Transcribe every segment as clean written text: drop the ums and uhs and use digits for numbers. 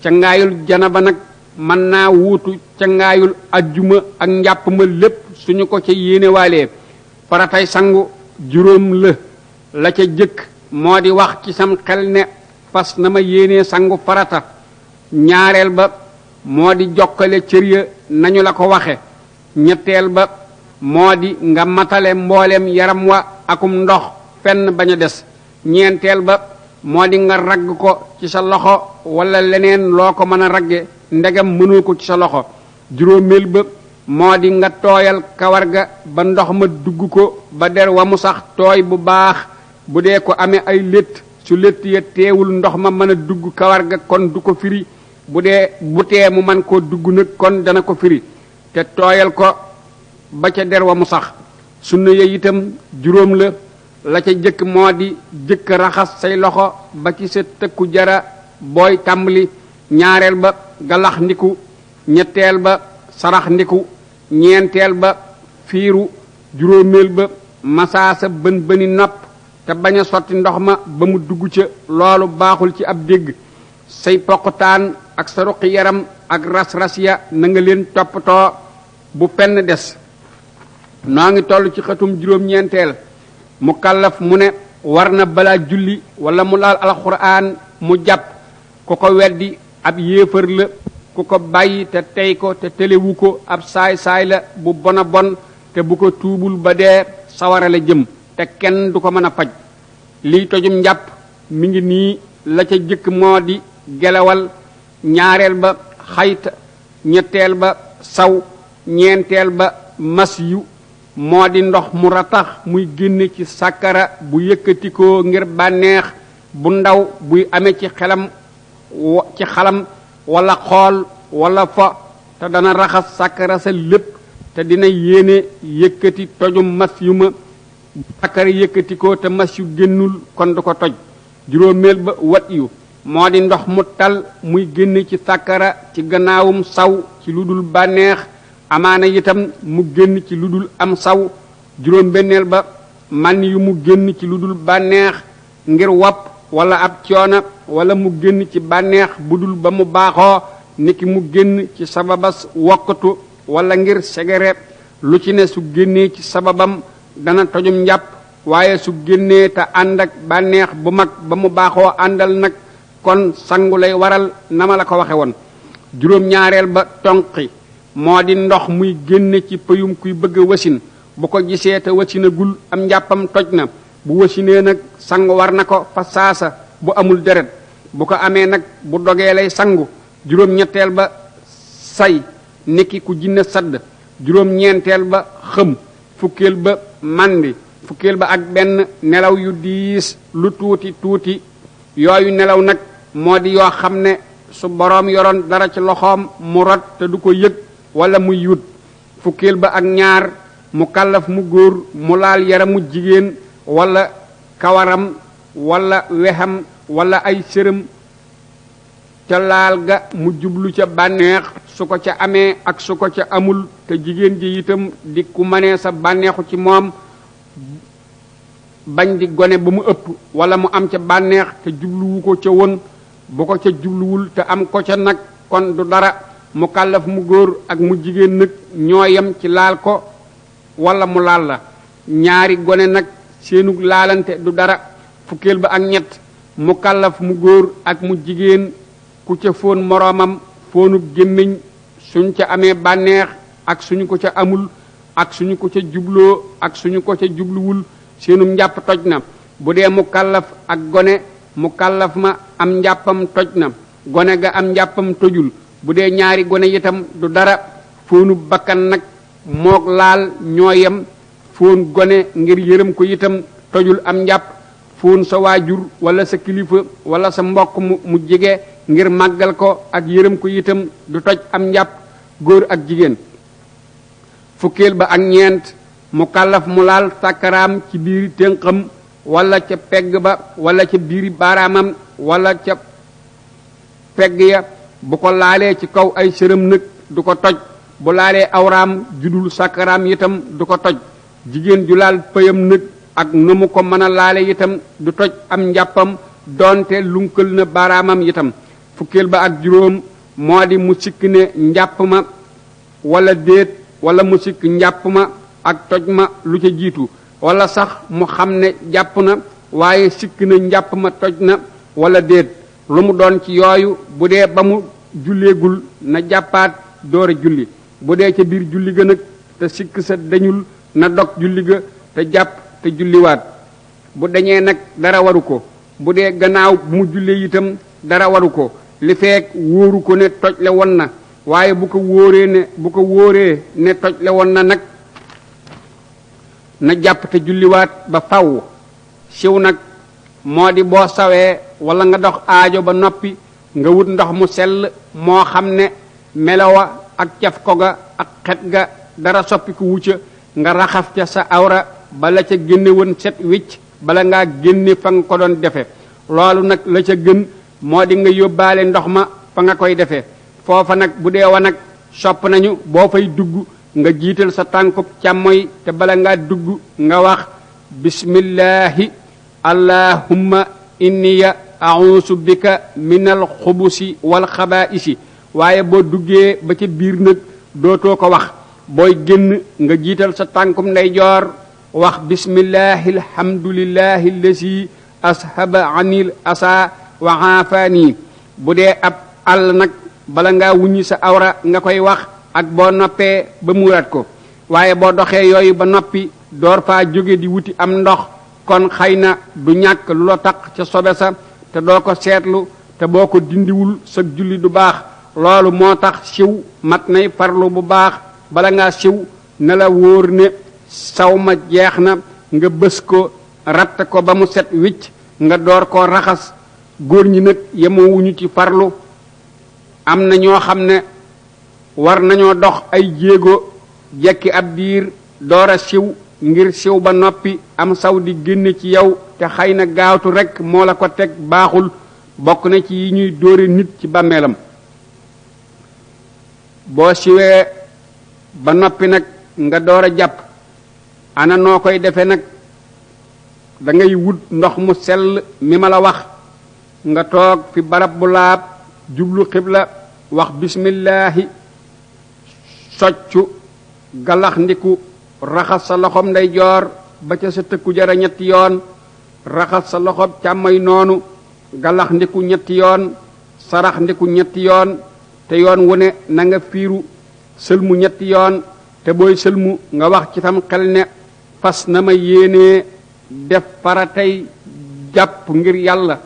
cangaayul janaba nag mën naa wuutu cangaayul ajjuma ak njàpp ma lépp suñu ko ca yéenewaalee. faratay sangu juróom la ca jëkk moo di wax ci sam xel ne fas na ma yéenee sangu farata. ñaareel ba moo di jokkale cër ya nañu la ko waxe. ñetteel ba moo di nga matale mboolem yaram wa akum ndox fenn bañ a des. ñeenteel ba moo di nga ragg ko ci sa loxo wala leneen loo ko mën a ragge ndegam mënoo ko ci sa loxo. juróomeel ba moo di nga tooyal kawar ga ba ndox ma dugg ko ba der wa mu sax tooy bu baax. bu dee ko amee ay létt su létt ya teewul ndox ma mën a dugg kawar ga kon du ko firi. bu tee mu man koo dugg nag kon dana ko firi te tooyal ko ba ca der wa mu sax. sunna ya itam juróom la ca jëkk moo di jëkk raxas say loxo ba ci sa tëkku jara booy tàmbali. ñaareel ba galax ndiku. ñetteel ba sarax ndiku. ñeenteel ba fiiru. juróomeel ba masaa sa bën bëni nopp te bañ a sotti ndox ma ba mu dugg ca loolu baaxul ci ab dégg. say poqutaan ak sa ruqi yaram ak ras-ras ya na nga leen toppatoo bu penn des. noo ngi toll ci xëtum juróom-ñeenteel. mu kallaf mu ne war na balaa julli wala mu laal alxuraan mu jàpp. ku ko weddi ab yéefar la. ku ko bàyyi te tey ko te telewu ko ab saay-saay la bu bona bon te bu ko tuubul ba dee sawara la jëm te kenn du ko mën a faj. liy tojum njàpp mi ngi nii la ca jëkk moo di gelawal. ñaareel ba xayta. ñetteel ba saw. ñeenteel ba mas yu moo di ndox mu ratax muy génne ci sàkkara bu yëkkatikoo ngir bànneex bu ndaw buy amee ci xalam wala xool wala fo te dana raxas sàkkara sa lépp te dina yéene yëkkati tojum mas yu ma. sàkkara yëkkatikoo te mas yu génnul kon du ko toj. juróomeel ba wat yu moo di ndox mu tal muy génn ci sàkkara ci gannaawum saw ci lu dul bànneex amaana itam mu génn ci lu dul am saw. juróom benneel ba man yu mu génn ci lu dul bànneex ngir wopp wala ab coona wala mu génn ci bànneex bu dul ba mu baaxoo niki mu génn ci sababas wokkatu wala ngir segere lu ci ne su génnee ci sababam dana tojum njàpp waaye su génnee te ànd ak bànneex bu mag ba mu baaxoo àndal nag kon sangu lay waral nama la ko waxe woon. juróom-ñaareel ba tonqi moo di ndox muy génne ci pëyum kuy bëgg a wasin. bu ko gisee te wasinagul am njàppam toj na. bu wasinee nag sangu war na ko fa saasa bu amul deret. bu ko amee nag bu dogee lay sangu. juróom-ñetteel ba say niki ku jinne sadd. juróom-ñeenteel ba xëm. fukkeel ba màndi. fukkeel ba ak benn nelaw yu diis lu tuuti yooyu nelaw nag moo di yoo xam ne su boroom yoroon dara ci loxoom mu rot te du ko yëg wala muy yut. fukkeel ba ak ñaar mu kallaf mu góor mu laal yaramu jigéen wala kawaram wala wexam wala ay sërëm ca laal ga mu jublu ca bànneex su ko ca amee ak su ko ca amul te jigéen ji itam di ku mënee sa bànneexu ci moom bañ di gone ba mu ëpp wala mu am ca bànneex te jubluwu ko ca woon. bu ko ca jubluwul te am ko ca nag kon du dara. mu kàllaf mu góor ak mu jigéen nag ñoo yem ci laal ko wala mu laal la. ñaari gone nag seenug laalante du dara. fukkeel ba ak ñett mu kàllaf mu góor ak mu jigéen ku ca fóon moroomam fóonub gémmiñ suñ ca amee bànneex ak suñu ko ca amul ak suñu ko ca jubloo ak suñu ko ca jubluwul seenum njàpp toj na. bu dee mu kàllaf ak gone mu kàllaf ma am njàppam toj na. gone ga am njàppam tojul. bu dee ñaari gone itam du dara. fóonu bakkan nag moog laal ñoo yem. fóon gone ngir yërëm ko itam tojul am njàpp. fóon sa waajur wala sa kilifa wala sa mbokk mu jege ngir màggal ko ak yërëm ko itam du toj am njàpp góor ak jigéen. fukkeel ba ak ñeent mu kàllaf mu laal sàkkaraam ci biiri ténqam wala ca pegg ba wala ca biiri baaraamam wala ca pegg ya. bu ko laalee ci kaw ay sërëm nag du ko toj. bu laalee awraam judul sàkkaraam itam du ko toj. jigéen ju laal pëyam nag ak nu mu ko mën a laale itam du toj am njàppam doonte lunkal na baaraamam itam. fukkeel ba ak juróom moo di mu sikk ne njàpp ma wala déet wala mu sikk njàpp ma ak toj ma lu ca jiitu wala sax mu xam ne jàpp na waaye sikk na njàpp ma toj na wala déet lu mu doon ci yooyu bu dee ba mu julleegul na jàppaat door a julli bu dee ca biir julli ga nag te sikk sa dañul na dog julli ga te jàpp te julliwaat bu dañee nag dara waru ko bu dee gannaaw bu mu jullee itam dara waru ko li feek wóoru ko ne toj le woon na waaye bu ko wóoree ne toj le woon na nag na jàpp te julliwaat ba faw siw nag moo di boo sawee wala nga dox aajo ba noppi nga wut ndox mu sell moo xam ne melowa ak caf ko ga ak xet ga dara soppiku wucca nga raxas ca sa awra bala ca génne woon set wicc bala ngaa génne fa nga ko doon defe loolu nag la ca gën moo di nga yóbbaale ndox ma fa nga koy defe foofa nag bu dee wa nag sopp nañu boo fay dugg nga jiital sa tànkub càmmoy te bala ngaa dugg nga wax bismillahi allahumma inniya a'uusu bika minal xubusi wal xabaa'isi waaye boo duggee ba ca biir nag dootoo ko wax booy génn nga jiital sa tànkum ndeyjoor wax bismillahi alhamdulillahi allazi ashaba anil asa wa aafani bu dee ab àll nag bala ngaa wuññi sa awra nga koy wax ak boo noppee ba muuraat ko waaye boo doxee yooyu ba noppi door faa jóge di wuti am ndox kon xëy na du ñàkk lu la taq ca sobe sa te doo ko seetlu te boo ko dindiwul sa julli du baax loolu moo tax siw mat nay farlu bu baax bala ngaa siw na la wóor ne saw ma jeex na nga bës ko ratt ko ba mu set wicc nga door koo raxas góor ñi nag yemoowuñu ci farlu am na ñoo xam ne war nañoo dox ay jéego jekki ab diir door a siw ngir siw ba noppi am saw di génne ci yow te xëy na gaawtu rekk moo la ko teg baaxul bokk na ci yi ñuy dóore nit ci bàmmeelam boo siwee ba noppi nag nga door a jàpp ana noo koy defe nag da ngay wut ndox mu sell mi ma la wax nga toog fi barab bu laab jublu xibla wax bismillahi soccu galax ndiku raxas sa loxom ndeyjoor ba ca sa tëkku jara ñetti yoon raxas sa loxom càmmoy noonu galax ndiku ñetti yoon sarax ndiku ñetti yoon te yoon wu ne na nga fiiru sëlmu ñetti yoon te booy sëlmu nga wax ci tam xel ne fas na ma yéenee def faratay jàpp ngir yàlla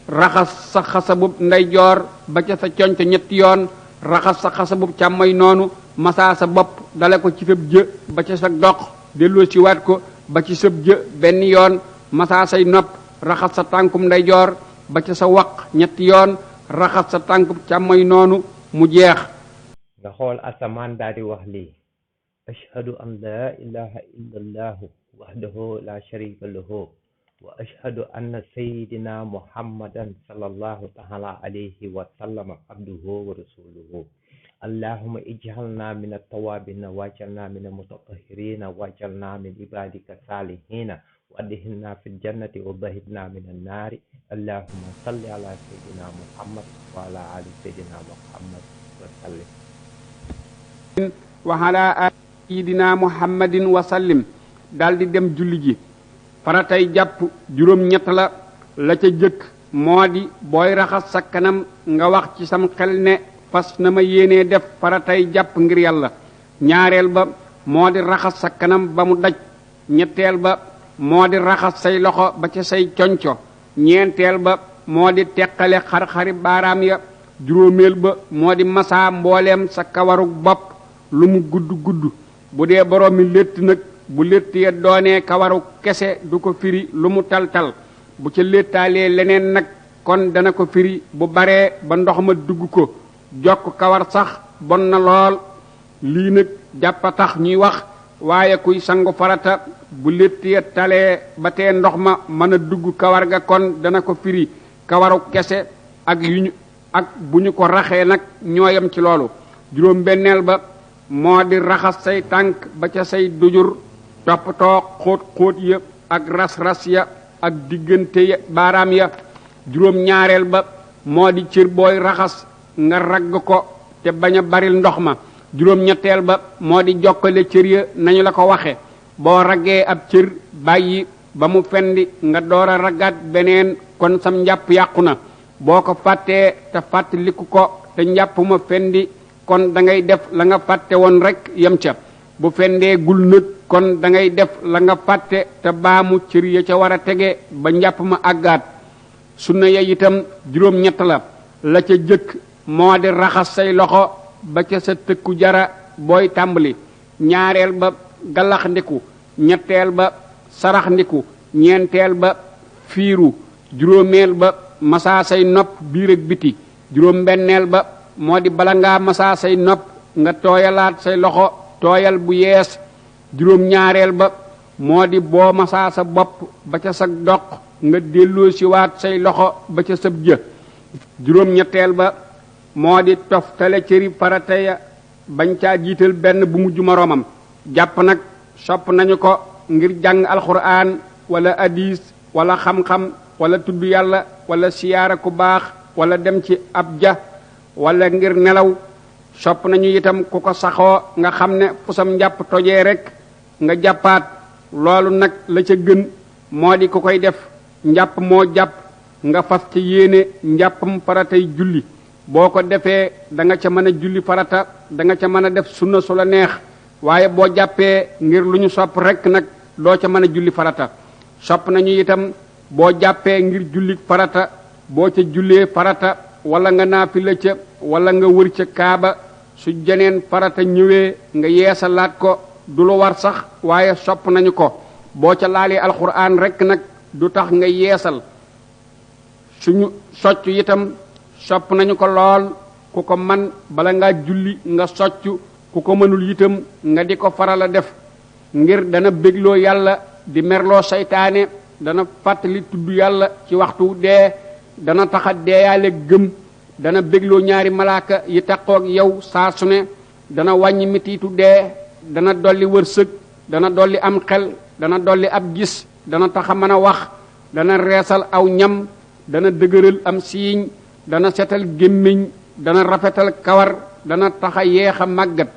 raxas sa xasabub ndeyjoor ba ca sa conc ñetti yoon raxas sa xasabub càmmoy noonu masaa sa bopp dale ko ci sab jë ba ca sa dox delloo ci waat ko ba ci sab jë benn yoon masaa say nopp raxas sa tànkum ndeyjoor ba ca sa waq ñetti yoon raxas sa tànkum càmmoy noonu mu jeex nga xool asamaan daal di wax lii ashhadu an la ilaha illa allahu wahdahu la sharika lahu wa ashhadu anna sayyidina muhammadan sallallahu ta'ala alayhi wa sallam abduhu wa rasuluhu allahumma ij'alna min at-tawabin waj'alna min al-mutatahhirin waj'alna min ibadika salihin wa adkhilna fil jannati wa bahidna min an-nar allahumma salli ala sayyidina muhammad wa ala ali sayyidina muhammad wa sallim wa ala ali sayyidina muhammadin wa sallim daldi dem julli ji faratay jàpp juróom ñett la ca jëkk moo di booy raxas sa kanam nga wax ci sam xel ne fas na ma yéenee def faratay jàpp ngir yàlla ñaareel ba moo di raxas sa kanam ba mu daj ñetteel ba moo di raxas say loxo ba ca say conco ñeenteel ba moo di teqale xar-xari baaraam ya juróomeel ba moo di masaa mbooleem sa kawarug bopp lu mu gudd gudd bu dee borom mi létt nag bu létt ya doonee kawaru kese du ko firi lu mu tal-tal bu ca léttaalee leneen nag kon dana ko firi bu baree ba ndox ma dugg ko jokk kawar sax bon na lool lii nag jàppa tax ñuy wax waaye kuy sangu farata bu létt ya talee ba tee ndox ma mën a dugg kawar ga kon dana ko firi kawaru kese ak ak bu ñu ko raxee nag ñooyam ci loolu juróom benneel ba moo di raxas say tànk ba ca say dujur toppatoo xóot ya ak ras-ras ya ak diggante ya baaraam ya juróom ñaareel ba moo di cër booy raxas nga ragg ko te bañ a baril ndox ma. juróom-ñetteel ba moo di jokkale cër ya nañu la ko waxe boo raggee ab cër bàyyi ba mu fendi nga door a raggaat beneen kon sam njàpp yàqu na. boo ko fàttee te fàttaliku ko te njàpp ma fendi kon da ngay def la nga fàtte woon rek yem ca. bu fendee gul nët kon da ngay def la nga fàtte te baamu cër ya ca war a tege ba njàpp ma àggaat. sunna ya itam juróom-ñett la ca jëkk moo di raxas say loxo ba ca sa tëkku jara booy tàmbali. ñaareel ba galax ndiku. ñetteel ba sarax ndiku. ñeenteel ba fiiru. juróomeel ba masaa say nopp biir ak biti. juróom-benneel ba moo di bala ngaa masaa say nopp nga tooyalaat say loxo tooyal bu yees. juróom-ñaareel ba moo di boo masaa sa bopp ba ca sa doq nga delloo siwaat say loxo ba ca sab jë. juróom-ñetteel ba moo di toftale cëri farata ya bañ caa jiital benn bu mujj moroomam. jàpp nag sopp nañu ko ngir jàng alxuraan wala hadiis wala xam-xam wala tudd yàlla wala siyaara ku baax wala dem ci ab ja wala ngir nelaw. sopp nañu itam ku ko saxoo nga xam ne fu sam njàpp tojee rek nga jàppaat. loolu nag la ca gën moo di ku koy def njàpp moo jàpp nga fas ci yéene njàppam faratay julli. boo ko defee da nga ca mën a julli farata da nga ca mën a def sunna su la neex waaye boo jàppee ngir lu ñu sopp rek nag doo ca mën a julli farata. sopp nañu itam boo jàppee ngir julli farata boo ca jullee farata wala nga naafila ca wala nga wër ca kaaba su jeneen farata ñëwee nga yeesalaat ko du lu war sax waaye sopp nañu ko. boo ca laalee alxuraan rek nag du tax nga yeesal. suñu socc itam sopp nañu ko lool ku ko man bala ngaa julli nga socc ku ko mënul itam nga di ko faral a def ngir dana bégloo yàlla di merloo seytaane dana fàttali tudd yàlla ci waxtu dee dana taxa deeyaale gëm dana bégloo ñaari malaaka yi taqoog yow saa su ne dana wàññi mitiitu dee dana dolli wërsëg dana dolli am xel dana dolli ab gis dana taxa mën a wax dana reesal aw ñam dana dëgëral am siiñ dana setal gémmiñ dana rafetal kawar dana taxa yeex a màggat.